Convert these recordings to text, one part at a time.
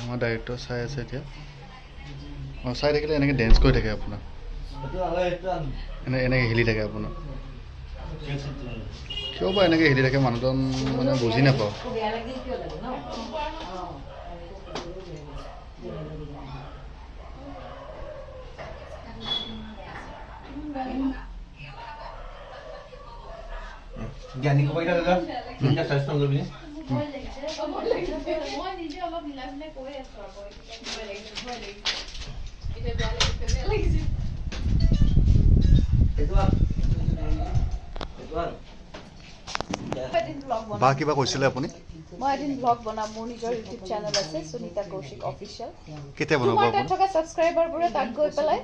আমাৰ ডাইৰেক্টৰ চাই আছে এতিয়া। অঁ, চাই থাকিলে এনেকৈ ডেন্স কৰি থাকে আপোনাৰ, এনেকৈ হিলি থাকে আপোনাৰ। কিয় বা এনেকৈ হিলি থাকে মানুহজন, মানে বুজি নাপাওঁ। বা কিবা কৈছিলে আপুনি? মই এদিন ব্লগ বনাম, মোৰ নিজৰ ইউটিউব চেনেল আছে সুনীতা কৌশিক অফিচিয়েল। কেতিয়া বনাব? তোমাৰ তাত থকা ছাবস্ক্ৰাইবাৰবোৰে তাত গৈ পেলাই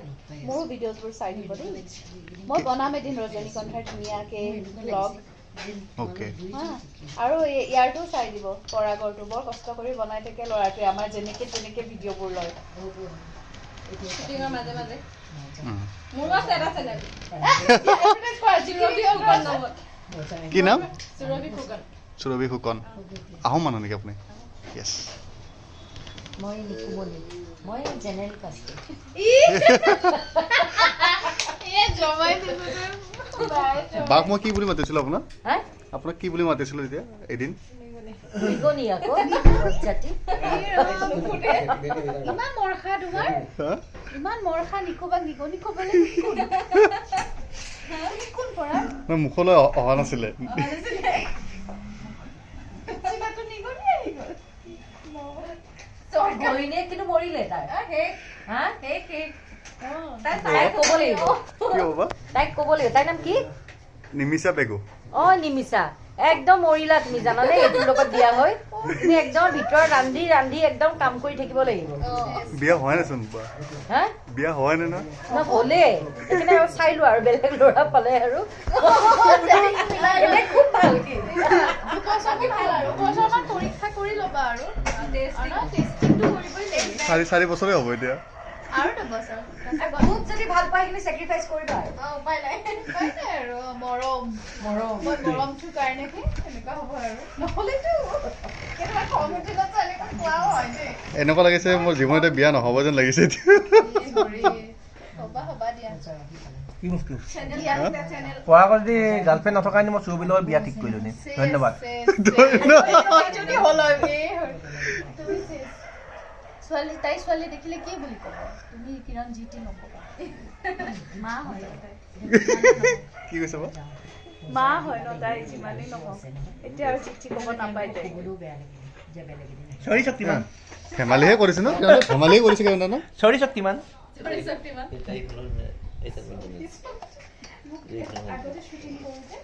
মোৰো ভিডিঅ'জবোৰ চাই দিব দেই। মই বনাম এদিন ৰজনীগন্ধাৰ ধুনীয়াকৈ ব্লগ। অ'কে। আৰু ইয়াৰটো চাই দিব, পৰাগৰটো বৰ কষ্ট কৰি বনাই থাকে ল'ৰাটোৱে, আমাৰ যেনেকে তেনেকে ভিডিঅ'বোৰ লয়। শ্বুটিঙৰ মাজে মাজে মোৰো আছে এটা চেনেল। কি নাম? সুৰভি ফুকন। সুৰভি ফুকন। আহোম মানুহ নেকি আপুনি? য়েছ। মই নিকুমণি, মই জেনেৰেল কাষ্ট। বাক মই কি বুলি মাতিছিলোঁ আপোনাক? আপোনাক কি বুলি মাতিছিলোঁ তেতিয়া এদিন? নিগনি আকৌ জাতি। ইমান মৰখা তোমাৰ, ইমান মৰখা নিকোবাক নিগনি ক'বলৈ। কোন পৰা? মই মুখলৈ অহা নাছিলে। কিন্তু মৰিলে তাই। তাইক ক'ব লাগিব। তাইক ক'ব লাগিব। তাইৰ নাম কি? নিমিষা পেগু। অ নিমিষা, একদম মৰিলা তুমি জানানে? এইটোৰ লগত বিয়া হৈ তুমি একদম ভিতৰত ৰান্ধি ৰান্ধি একদম কাম কৰি থাকিব লাগিব। বিয়া হোৱাই নাইচোন। হা, বিয়া হোৱাই নাই না? হ'লে সেইকাৰণে আৰু চাই লোৱা, আৰু বেলেগ ল'ৰা পালে আৰু খুব ভাল। চাৰি বছৰে হ'ব এতিয়া। খুব যদি ভাল পায় সেইখিনি চেক্ৰিফাইচ কৰিবা। উপায় নাই, উপায় নাই আৰু। মৰম, মৰম, মই মৰমটোৰ কাৰণেহে এনেকুৱা হ'ব আৰু, নহ'লেতো কেতিয়াবা খং উঠিলেতো এনেকুৱা কোৱাও হয় দেই। এনেকুৱা লাগিছে মোৰ জীৱনতে বিয়া নহ'ব যেন লাগিছে এতিয়া। হ'বা হ'বা দিয়া। কি মুস্কিল পৰাগৰ যদি গাৰ্লফ্ৰেণ্ড নথকা মই সুৰভিৰ লগত বিয়া ঠিক কৰিলো। ধন্যবাদ। ছোৱালী, তাই ছোৱালী দেখিলে কি বুলি ক'ব? তুমি কিৰণ জি টি নক'বা। মা হয়। কি কৈছে বা? মা হয় ন তাই, যিমানেই নহওক এতিয়া আৰু জি টি ক'ব নাপায় তাই। চৰি শক্তিমান। ধেমালিহে কৰিছে ন? ধেমালিহে কৰিছে ন? চৰি শক্তিমান। আগতে শ্বুটিং কৰোঁতে।